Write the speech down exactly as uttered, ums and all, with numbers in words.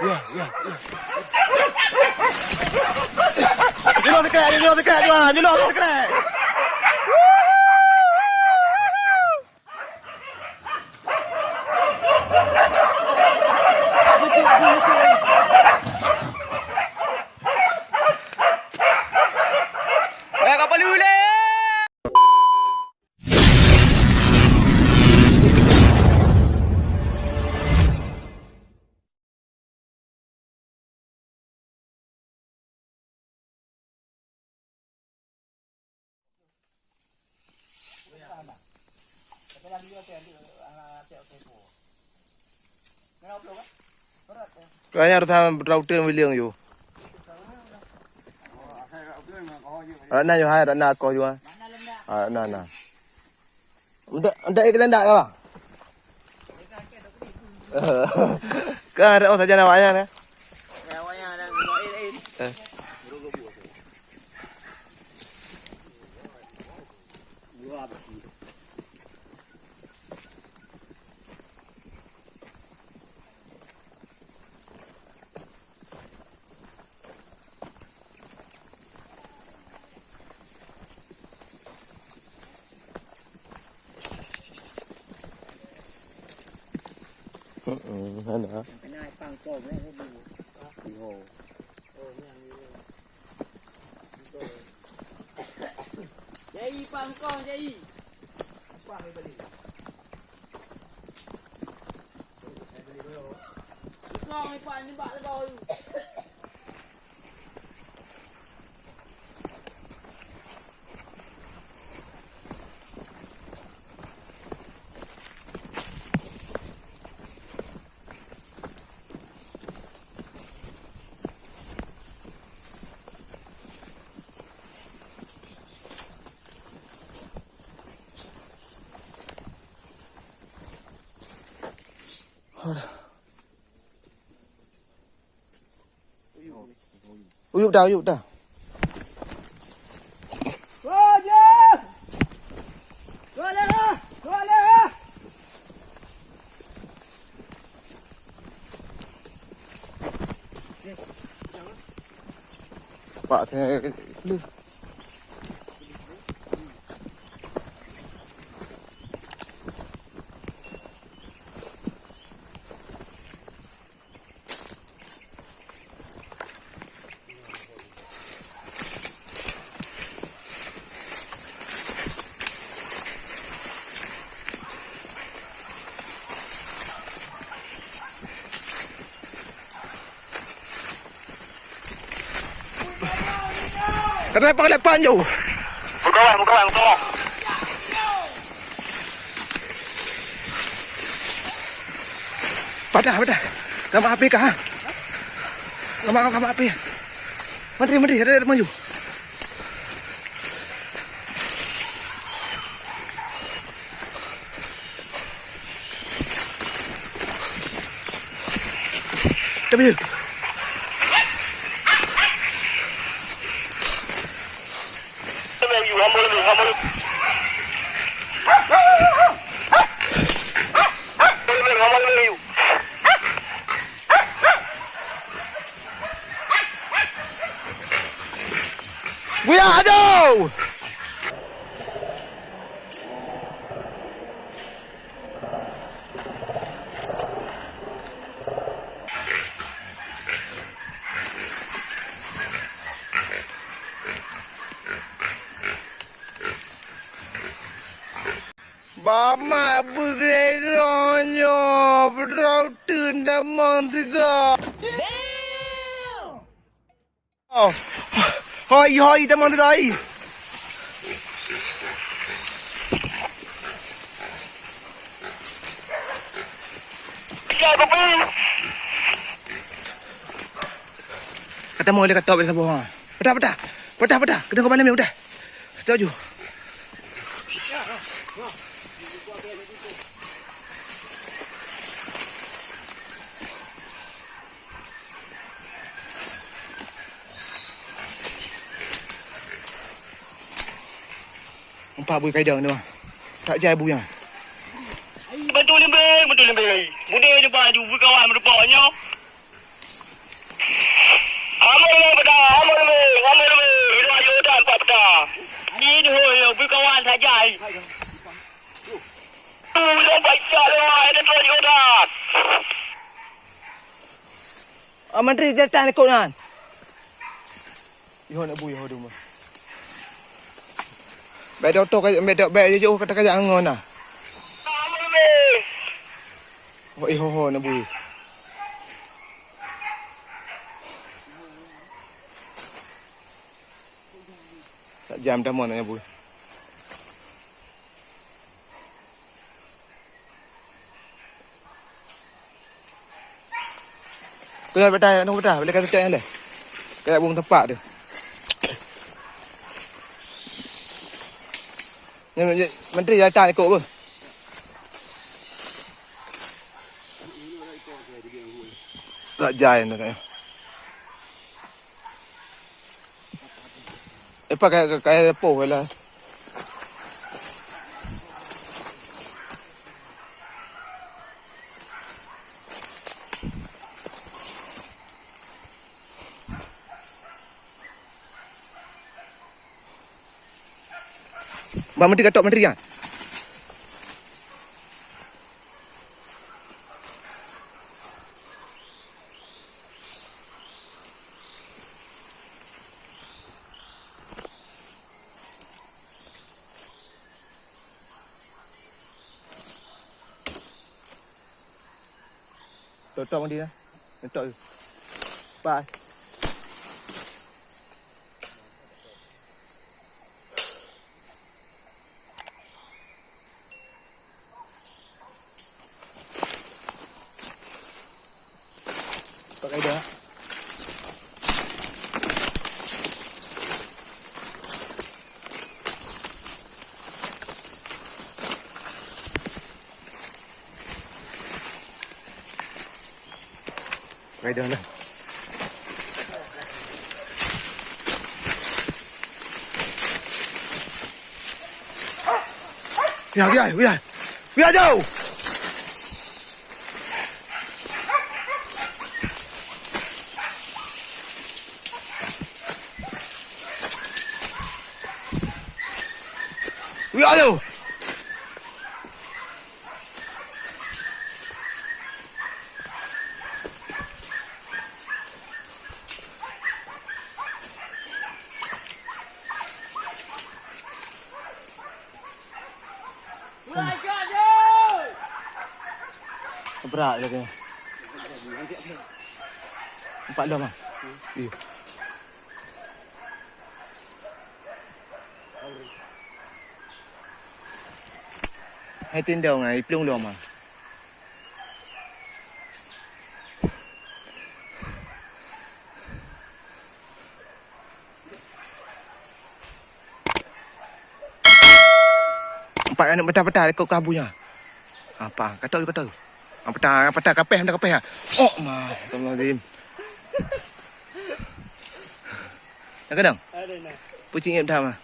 Lima dekat, lima dekat, dua, lima dekat. Eh, kapal ulèe! Kayanya rasa berlauteng wileng yu. Ratna yu hai, ratna akoh yu. Ah, ratna na. Ndak, ndak ikut ndak apa? Kan ada oh saja awaknya kan? Heeh, hana. Jai pangkong, jai. Pangkong, pangkong, nibak lagau. Uyup dah, uyup dah. Pak, Kata lepan, lepan jauh. Bukawan, bukawan, bukawan. Padah, padah. Gambar api kah, ha? Gambar, gambar api. Mantri, mantri, ada, ada maju. Tapi Buya adoe! Bamak beugeurong nyoe, beudroe teun tamong teuga. Oh. Hoi, hoi, tamong teuga, hoi. Ka tamong lé ka top lé saboh, ha. Patah, patah. Patah, patah. Keuneuk keuban namiet, patah. Teuju. Empat bui kaidong ni, bang. Tak jai bui, ah. Bantu limbing, bantu limbing. Muda je, bang, ju bui kawan meureumpok nyoe. Hamba leubeh, hamba leubeh, hamba leubeh. Ilong ayo dan pat peta. Ni deh, oi, bui kawan saja. Tu ilong pat peta, ilong ayo dan. Ah, mantri datang ikut nan. Iho nak bui, iho dum. Baik doktor ka, baik dok, baik jauh kata kajak ngon nah. Oh, iho ho nak bui. Tak jam dah mau nak bui. Kena betai, kena betai. Boleh kata cak yang leh. Kayak bung tempat tu. Ni, ni, menteri datang ikut apa? Tak jai nak kaya. Eh, pakai, pakai lepoh lah. Bang menteri katok menteri kan? Tok, tok, mandi dah. Tok. Bye. Pakai dah. Pakai dah lah. Wia, wia, wia. Wia jauh. Wia jauh. Berat lagi. Empat lom ah. Iya. Hai tindong ah, iplueng lom ah. Empat aneuk patah-patah ikot kabu nyan. Apa? Kata, kata. Apa patah, apa patah kapeh, patah kapeh ah. Oh, ma, astagfirullahalazim. Nak kadang? Ada nah. Pucing ip dah mah.